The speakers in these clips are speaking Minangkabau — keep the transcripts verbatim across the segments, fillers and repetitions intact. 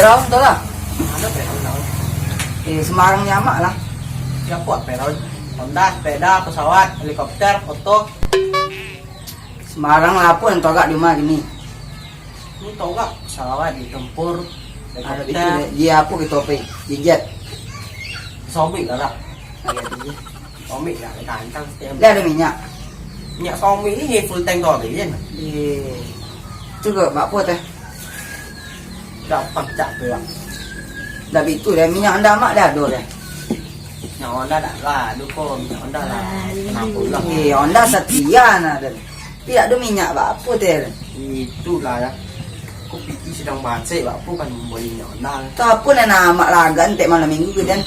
Lawan tu lah. Ado pelaut lawan. Eh, sembarang nyamak lah. Siapo apo lawan? Honda, sepeda, pesawat, helikopter, oto. Sembarang lah, apo nan togak di rumah kini. Ni togak pesawat, di tempur, helikopter. Di apo kito pai? Di jet. Sobek lah lah. Sobek lah, kancang setiap. Dah ado minyak. Minyak sobek ni full tank tu habis kan? Eh. Tu kok bak apo teh? Gampang cak tu lah. Dah bitu deh, minyak Honda mak dah ado deh. Minyak Honda dak lah, ado ko minyak Honda lah. Kenapa lah? Eh, Honda Satria nah ado. Tapi dak ado minyak bak apo teh? Itulah ya. Ko piti sadang basek, bak apo kan bali minyak Honda? Tu apo nan amak lagan tek malam minggu ke dan?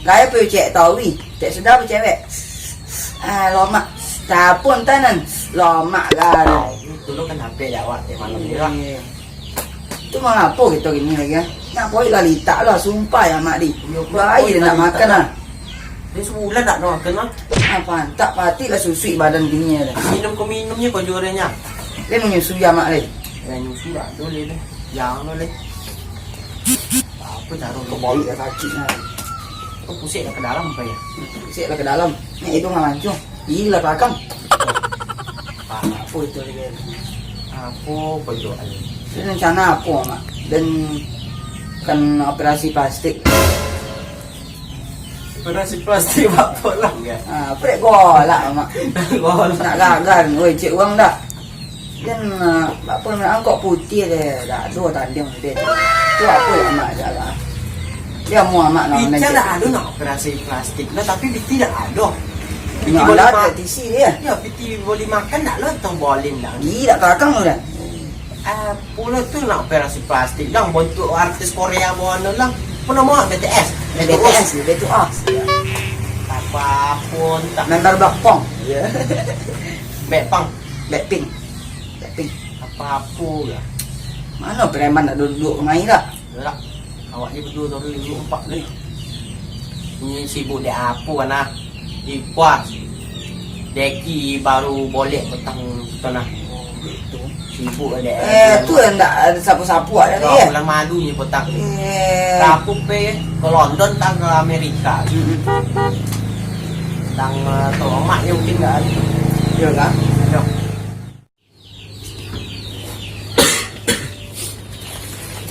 Gaya pe cek tawi, cek sudah pe cewek. Ah, lomak. Tapun tanan. Lomak galo. Itu lo kan H P di awak tek malam ni lah. Eh. Tu mangapo kito kini lagi, ah? Nak poik lah litak lah, sumpah ya, Mak, di. Iyo, baik poik dah lah nak litak makan lah. Dia sebulan tak makan lah. Apa? Tak pati lah susuik badan kini ya dah. Minum ko minumnya ko juaranya. Dia menyusui ya, Mak, leh. Ya, nyusui tak boleh deh. Jangan boleh. Apa cara ko poik dah sakit lah. Ko pusing dah ke dalam apa ya? Pusing dah ke dalam. Ni hidung lah mancung. Ih, lah belakang. Apo itu lagi? Apo pojok ni? Rencana apo, Mak? Dan kan operasi plastik. Operasi plastik apo lah? Ah, prek golak, Mak. Golak. Nak gagal, oi, cek uang dak? Dan, ah, apo nak angkok putih deh, dak ado tanding deh. Tu apo ya, Mak, salah? Dia mau amak nak. Piti dak ado nak operasi plastik lah, tapi piti dak ado. Piti boleh mak-, tisi dia. Ya, piti boleh makan dak lo, tong boleh dah. Gila kakang tu dah. Ah, pulo tu nak operasi plastik dah, bentuk artis Korea buano lah. Apa nama? B T S. B T S, B T S. Apa pun tak. Member Blackpink. Ya. Blackpink. Blackpink. Blackpink. Apa-apa lah. Mano preman nak duduk kemari tak? Dak. Awak ni baduo tu dulu empat ni. Ni sibuk dek apo nah? Ipas. Deki baru bolek petang tu nah. Oh, gitu. Sibuk dek. Eh, tu yang ndak ada sapu-sapu ada ni, eh? Bulan malu ni petang. Eh. Aku pe ke London tang ke Amerika. Hmm. Tang, eh, tolomak je mungkin dah. Iya kah? Iya.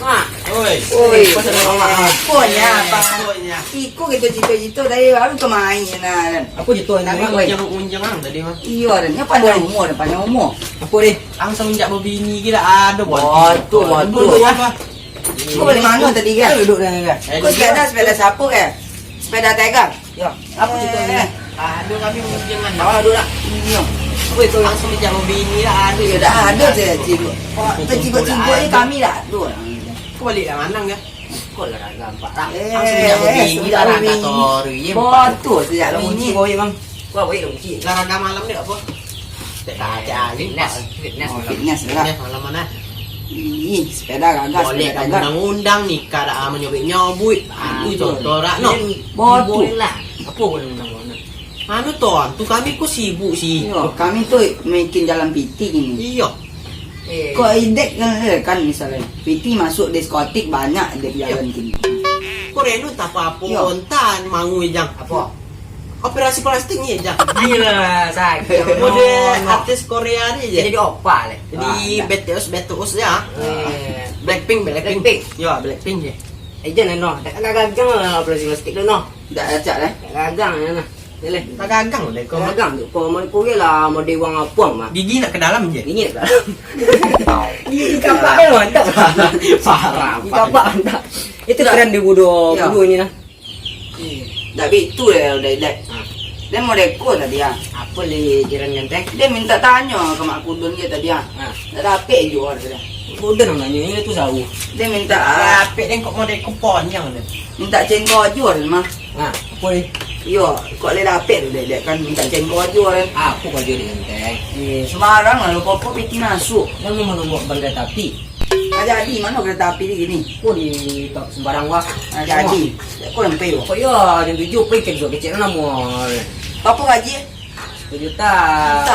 Mak. Oi. Oi. Pasal mak. Apo nya, Bang? Apo nya? Iko kito cito-cito dari baru kemai nah, kan. Apo cito ni? Tadi oi. Unjang-unjang ang tadi mah. Iyo, dan nya panjang umur, panjang umur. Apo deh? Ang semenjak babini kira ado buat. Betul, betul. Dulu ya. Kau boleh mano tadi kan? Duduk dah kan. Kau sepeda, sepeda siapa kan? Sepeda Tiger. Yo, apo cito ni? Eh. Aduh, kami mungkin dengan. Aduh lah. Iyo. Woi, tu langsung dijawab bini lah, aduh. Iyo, dah ado saja cikgu. Cikgu-cikgu ni kami dah ado lah. Kau balik lah manang ya? Kau lah raga empat lah. Eh, langsung dijawab bini lah, raga tori, ya, empat. Betul, sejak lah kunci. Kau balik lah kunci. Lah raga malam ni apa? Fitness, fitness. Oh, malam. Fitness lah. Fitness malam mana? Ih, sepeda gagah, boleh sepeda gagah. Undang-undang nikah dak manyobek-nyobek. Ah, itu contoh dak, no? Betul. Boleh lah. Apa boleh undang-undang? Anu tu, tu kami ku sibuk sih. Iyo, kami tu bikin jalan piti kini. Iyo. Eh. Kok idek kan, eh, kan misalnya piti masuk diskotik banyak di jalan kini. Kok Renu tak apa-apa, iyo. Ontan mangu ijang. Apa? Operasi plastik ni je. Gila, sakit. Model artis Korea ni je. Jadi opa leh. Jadi B T S, B T S ya. Eh. Blackpink, Blackpink. Blackpink. Yo, Blackpink je. Eh, jangan no. Tak gagang lah operasi plastik tu no. Tak acak leh. Tak gagang ya nah. Leh. Tak gagang leh kau. Gagang tu. Kau mau kau lah mau dewang apa mah? Gigi nak ke dalam je. Gigi nak ke dalam. Gigi kapak kan mantap. Parah. Gigi kapak mantap. Itu tren dua ribu dua puluh ini nah. Eh, dak bitu deh, udah ilek. Ha. Dia mau reko tadi ah. Apa leh jiran ganteng? Dia minta tanyo ke Mak Kudun je tadi ah. Ha. Dak dapek juo tadi. Kudun nang nanyo, ini tu jauh. Dia minta ah. Dapek deh kok mau reko ponyang deh. Minta cengko juo mah. Ha, apa leh? Iyo, kok leh dapek tu deh, dia kan minta cengko juo kan. Apa kau juo dengan ganteng? Eh, sembarang lah, lu pokok piti masuk. Yang mau nunggu bangkai tapi. Ah, jadi, mano kereta api ni kini? Oh, di ta-, sembarang wah. Ah, jadi. Kau yang pay, wah. Kok iyo, jam tujuh pay kecek-kecek namo. Berapa gaji? Sepuluh juta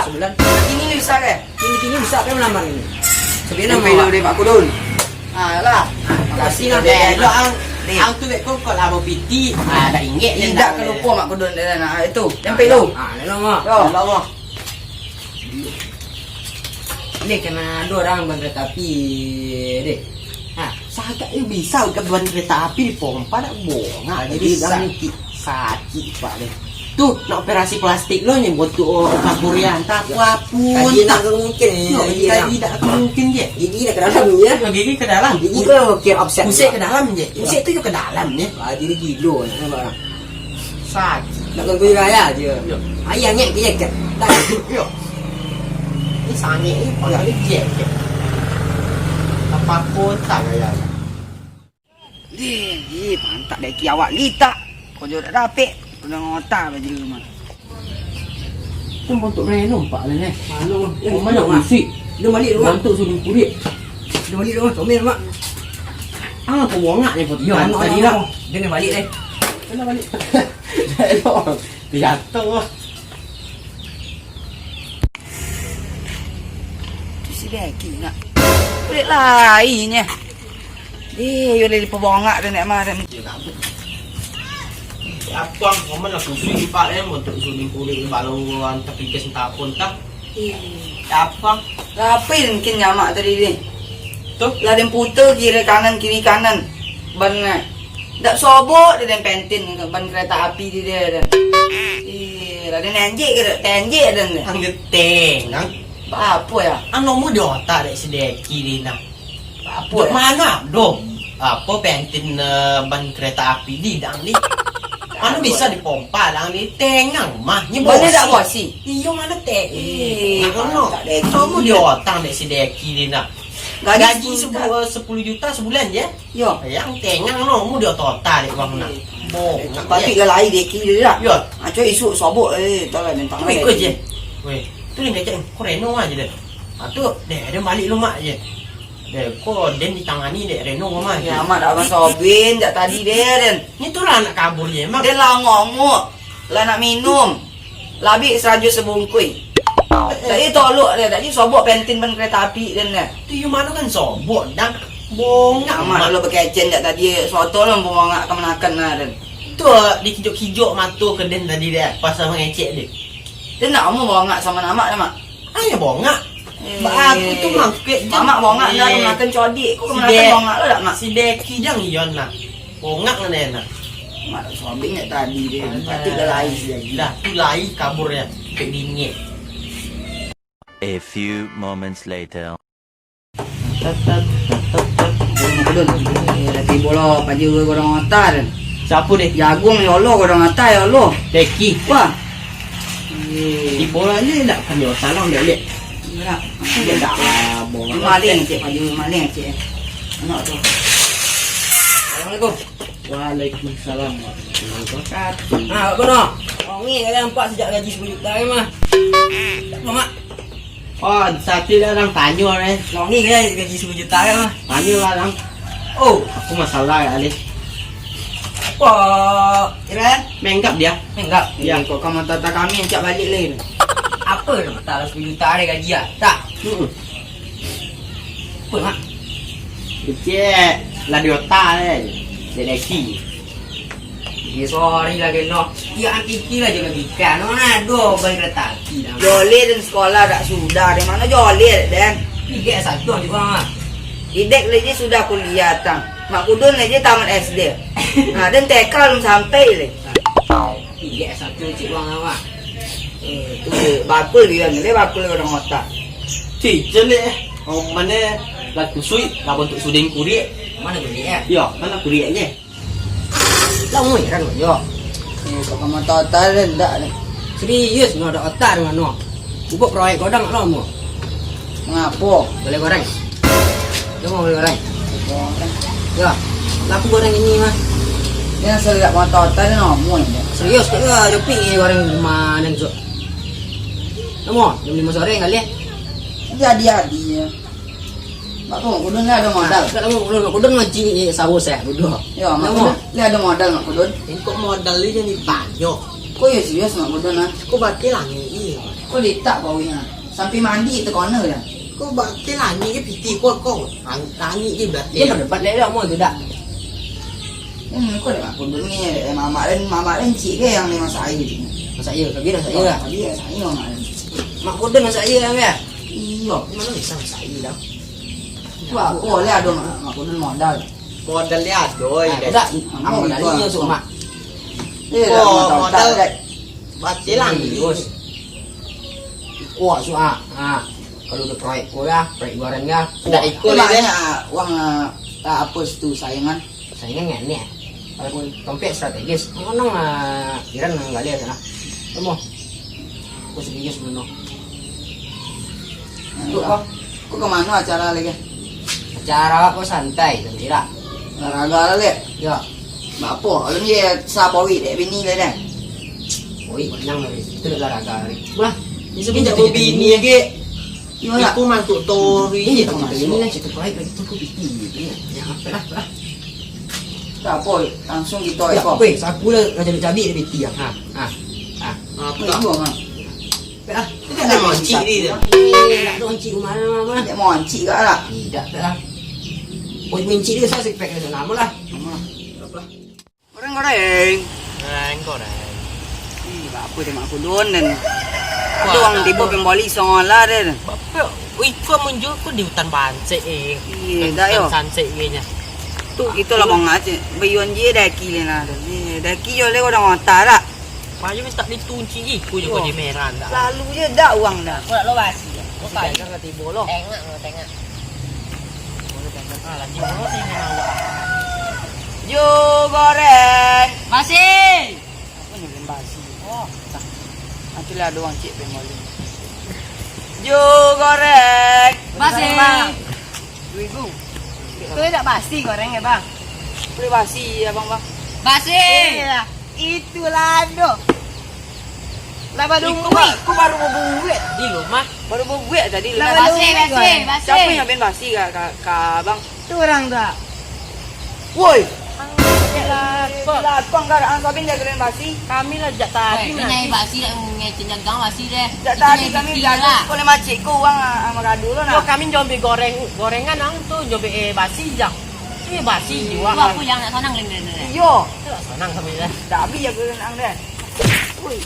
sebulan. Kini ni bisa ke? Kini, kini bisa ke melamar ini? Sebenarnya pay lo dari Mak Kudun. Ah, lah. Pasti lah, deh, lo ang, ang tu beko kok lah bapiti. Ah, dak inggek, indak ka lupo Mak Kudun, deh, nah, itu. Tempe tu. Ah, lo, Mak. Yo. Lo, Mak. Ini kena ado urang ban kereta api, deh. Ha, sagak yo bisa ka ban kereta api dipompa, dak bongak. Jadi bisa. Dah ni ki-, sakik, Pak, deh. Tu, nak operasi plastik lo nyo buat tu, oh, kapurian, tak apa pun. Kaji tak mungkin, yo, kaji tak mungkin je. Gigi dah ke dalam, ya? Yo, gigi ke dalam. Gigi ke dalam, oke, offset. Pusat ke dalam je. Pusat tu yo ke dalam je. Ah, jadi gilo, nak nampak. Sakik. Nak ganggu raya je. Yo. Ayah ngek ke je. Dah. Yo. Ni sangek ni, pangkal ni je. Apa pun tak gaya. Deh, ih, pantak daki awak litak. Kau jo dak dapek, kena ngota baju rumah. Kan bontok reno, Pak, lah, eh. Mano, Mak? Eh, mano, Mak? Musik. Dia balik dulu, Mak. Bontok sudah kurik. Dia balik dulu, Mak. Comel, Mak. Ah, kau bongak ni, Pak. Yo, tadi lah. Dia nak balik, eh. Kena balik. Jatuh. Tu si Deki nak. Kulik lainnya. Eh, yo dari pebongak tu nak mah. Apa ngomong lah kusui, Pak, eh, untuk suling kulik, baru tapi kes entah pun tak. Eh. Apa? Apa mungkin nyamak tadi ni? Tu? Lah den puta kiri kanan, kiri kanan. Ban, dak sobok dek den pentin ban kereta api di dia, den. Eh, lah den enjek ke dak? Tenjek, den. Anggeteng, ang. Apa ya? Ang nomor di otak dek si Deki di nah. Apa ya? Mana doh? Apa pentin, eh, ban kereta api di dang di? Mano bisa dipompa dang di? Tengang mah. Nyo bosi. Iyo, mano te-, eh, mano? Nomor di otak dek si Deki di nah. Gaji sepuluh juta. Sepuluh, sepuluh juta sebulan je. Yo. Yang tengang no, mu di otak-otak dek bang nak. Bo, pati galai dek kini dah. Yo. Aco isuk sobok, eh, tahu lah, bintang. Tu ikut je. Weh, tu dia kecek, kau reno aja deh. Ah, tu, deh, dia balik lu mak je. Deh, kau den ditangani dek reno mah. Ya, mak dah abang sobin, jak tadi deh, den. Ni tu lah nak kabur je, mak. Den lah ngongok, lah nak minum. Labih sarajo sabungkuih. Dak ado tolok deh, dak ado sobok pentin ban kereta api den deh. Tu iyo mano kan sobok, dang. Bongak amat. Amat lo bakecen jak tadi, soto lo bongak kamanakan nah den. Tu dikijok-kijok mato ke den tadi deh, pas mangecek deh. Den nak amuah bongak samo amak deh, Mak. Ayo bongak. Eh. Ba aku tu mangkek je. Mamak bongak dah, eh, kamanakan codik. Kok kamanakan bongak lo dak, Mak? Si Deki jang iyo nak. Bongak lah deh nak. Mak sobek nyo tadi deh. Alah. Pati dah lai si Deki. Dah, tu lai kabur ya. Kek bingit. A few moments later. Tat, tat, tat, tat, tat. Dun, Dun. Eh, lah tibo lo, Paja Godong Otak. Siapo deh? Jagung, ya Allah, Godong Otak, ya Allah. Deki. Wah. Eh. Tibo lo aja dak, Paja Otak lah, dak liek. Iyo. Dak, ah, bola. Maling cek, Paja, maling cek. Anak tu. Assalamualaikum. Waalaikumsalam warahmatullahi wabarakatuh. Ah, Mak Kuno. Ongi kalian nampak sejak gaji sepuluh juta kan, mah? Mak. Oh, satu dah orang tanyo, eh. Longi kan gaji sepuluh juta kan, mah? Tanyo lah, Lang. Oh, aku masalah ya, Alif. Apa, Iran? Menggap dia. Menggap? Ya. Eh, kok kamu tata kami, cak balik lagi. Apa nak masalah sepuluh juta ada gaji ya? Tak. Hmm. Apa, Mak? Kecek lah di otak, eh. Dia leki. Eh, sorry lah, Geno. Iyo, ang pikir lah jo logika. Mano ado ban kereta api dah. Joleh den sekolah dak sudah, di mano Joleh den? Idek satu ang di bawah. Idek lagi sudah kuliah tang. Mak Kudun lagi tamat S D. Nah, den T K belum sampai leh. Idek satu cik bang awak. Eh, tu bakul dia ni, dia bakul orang otak. Cik, jelek eh. Oh, mana lah kusui, lah bentuk suding kurik. Mana kurik eh? Yo, mana kurik je? Lah, umur heran kau jo. Eh, kau kamu tahu tahu rendah ni. Serius, no, ada otak dengan no. Buat proyek godang lah, mo. Ngapo? Boleh goreng. Dia mau boleh goreng. Goreng. Ya, laku goreng ini mah. Dia asal tak mau tahu tahu no, mo je. Serius, tak ada jopi ni goreng mana tu. Namo, jam lima sore kali eh. Jadi-jadi je. Mak Kudun, Mak Kudun lah ada modal. Ah, mak Kudun, Mak Kudun mancing ni sawah saya, bodoh. Yo, Mak Kudun lah ada modal, Mak Kudun. Engkau modal ni jadi banyak. Kau yo serius, Mak Kudun, ah? Kau batil langit ni. Kau litak kau ni, ah. Sampai mandi tu kau ni dah. Kau batil langik je piti kau, kau. Lang-, langik je batil. Dia berdebat lah, dia mau tu dak? Hmm, kau dah aku dulu ni, eh, mamak dan, mamak dan cik ke yang dia masak air tu? Masak air, tapi masak air lah. Tapi masak air mamak dan. Mak Koden masak air lah, ya? Iyo. Di mana bisa masak air dah? Tu apa lah ada mak, mak Koden modal. Modal dia ada, ah, dah. Dak, modal dia masuk mak. Eh, oh, modal. Batil langik. Serius. Iko su, ah. Ah. Kalau udah proyek ko lah, proyek luaran lah. Dak iko lah deh. Banyak uang, ah, apa situ saingan? Saingan ngenek. Walaupun tompek strategis, menang, ah, Iran manggaleh sana. Temu. Aku serius menang. Nah, tu kau, kau ke mana acara lagi? Acara awak ko santai, tapi lah. Olahraga lah, Lek. Yo. Bapo? Alun je sa bawik dek bini lah dah. Bawik panjang lah, Rik. Itu dah olahraga, Rik. Wah, bisa pun jatuh bini lagi. Iyo lah. Aku masuk tori. Iya, aku masuk. Ini lah cerita baik lagi tu, aku piti. Iya, ya, apa lah, apa lah. Tak apa, langsung kita ekor. Weh, saku lah, nak cabik-cabik dia piti ya. Ha, ha, ha. Apa? Apa? Apa? Pek lah. Itu kan nak mancik dia. Eh, tak ada mancik rumah lah, mah. Dia mancik kat lah. Tidak, pek lah. Kau mancik dia, saya six pack dia nama lah. Nama lah. Goreng, goreng. Goreng, goreng. Ih, apa dia mak kudun dan. Wah, ada orang tiba pembali songolah dia. Bapak, itu menjual kau di hutan bansek, eh. Iya, dah, yo. Hutan sansek, kayaknya. Tu, kita lah bangak, cik. Bayuan je daki le nah. Eh, daki yo le orang otak tak? Payu minta ditunci iku je. Yo. Kau di merah dah. Lalu je dak uang dah. Kau nak lo basi je. Kau si payu. Dagang lah tibo lo. Tengok lo, tengok. Kau tengok. Ah, lagi lo saya ingin awak. Ju goreng. Basi. Apa ni, goreng basi? Oh. Nanti lah ada orang cek pemoli. Ju goreng. Basi. Bang. Dua ribu. Itu dak basi goreng ya, Bang? Boleh basi ya, Bang, Bang. Basi. Iya. Itulah doh. Lah baru. Iku buek. Ba-, iku baru babuek di rumah. Baru babuek tadi. Lah baru basi, buek, basi, kan? Basi. Siapa yang ben basi ka, ka, ka abang? Tu orang tu. Woi. Lapang. Lapang ka, ang sabin dia kalian basi. Kami lah jak tadi. Woi, nyai basi lah, ngecen jagang basi deh. Jak tadi kami jaga lah. Sekolah macik ko uang, ah, magadu lo nah. Yo, kami jombe goreng, gorengan ang tu jombe, eh, basi jang. Eh, basi juo. Wah, aku yang nak sanang lain-lain. Yo. Nak sanang kami lah. Dah habis aku nak deh. Woi.